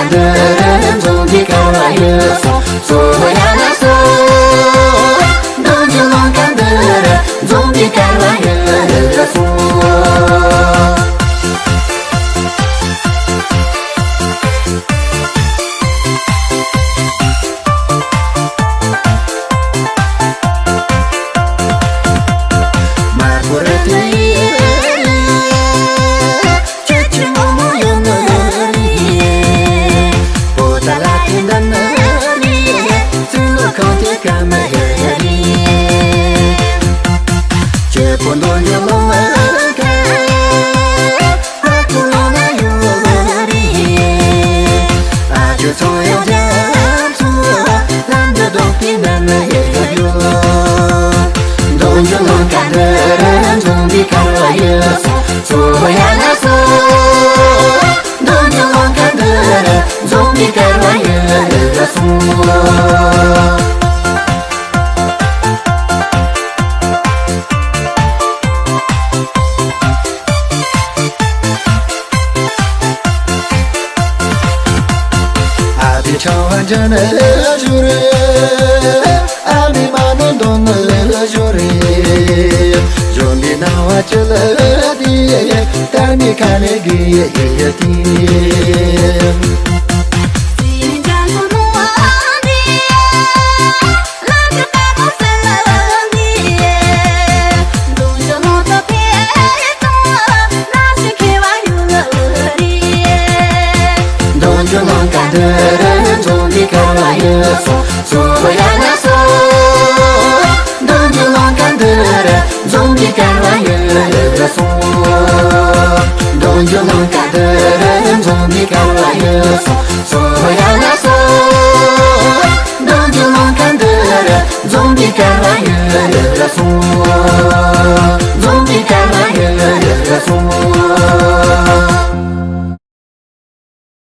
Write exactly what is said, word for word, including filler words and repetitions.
འདིར་འཛོམས་པའི་སྐལ་བ་ཡོད་སོང་། གཙོ་བོ་ཡ་ལ་སོ། འདོད་འཇོ་ལང་ཀ་འདིར་འཛོམས་པའི་སྐལ་བ་ཡོད་སོང་། མར་པོ་རི་དེ་ཁྱེད་ཀྱི་ངོ་མ་ཡོད་ནི་རེད། པོ་ཏ་ལ་དེ་འདྲ་ནི་རེད། བཙུན་མོ་གང་དེ་ཀ་མ་ཡོད་རེད། ཁྱེད་པོ་འདོད་འཇོ་ལོང་ཀ་ཕ་ཁུ་ལོང་ན་ཡོད་རེད། ཨ་ཅོ་ཚོ་ཡོད་རྒྱ་མཚོ་ལམ་འདི་རྡོག་པའི་འདྲ་ནི་ཡོད་ཡོད། འདོད་འཇོ་ལང་ཀ་འདིར་འཛོམས་པའི་སྐལ་བ་ཡོད་སོང་། གཙོ་བོ་ཡ་ལ་སོ། འདོད་འཇོ་ལང་ཀ་འདིར་འཛོམས་པའི་སྐལ་བ་ཡོད་སོང་། ཨ་ཕའི་ཕྲེང་བ་འདྲ་ནི་བཞུར། ཨ་མའི་མ་ཎི་འདོན་ནི་ལེགས་ཤོས་རེད། གཞོན་པའི་སྣང་བ་ཅི་ལ་དེ། དར་མའི་ཁ་ལས་དགོས་ཡོད་དེ། འདོད་འཇོ་ལང་ཀ་འདིར་འཛོམས་པའི་སྐལ་བ་ཡོད་སོང་། གཙོ་བོ་ཡ་ལ་སོ། འདོད་འཇོ་ལང་ཀ་འདིར་འཛོམས་པའི་སྐལ་བ་ཡོད་སོང་། འདོད་འཇོ་ལང་ཀ་འདིར་འཛོམས་པའི་སྐལ་བ་ཡོད་སོང་། གཙོ་བོ་ཡ་ལ་སོ། འདོད་འཇོ་ལང་ཀ་འདིར་འཛོམས་པའི་སྐལ་བ་ཡོད་སོང་།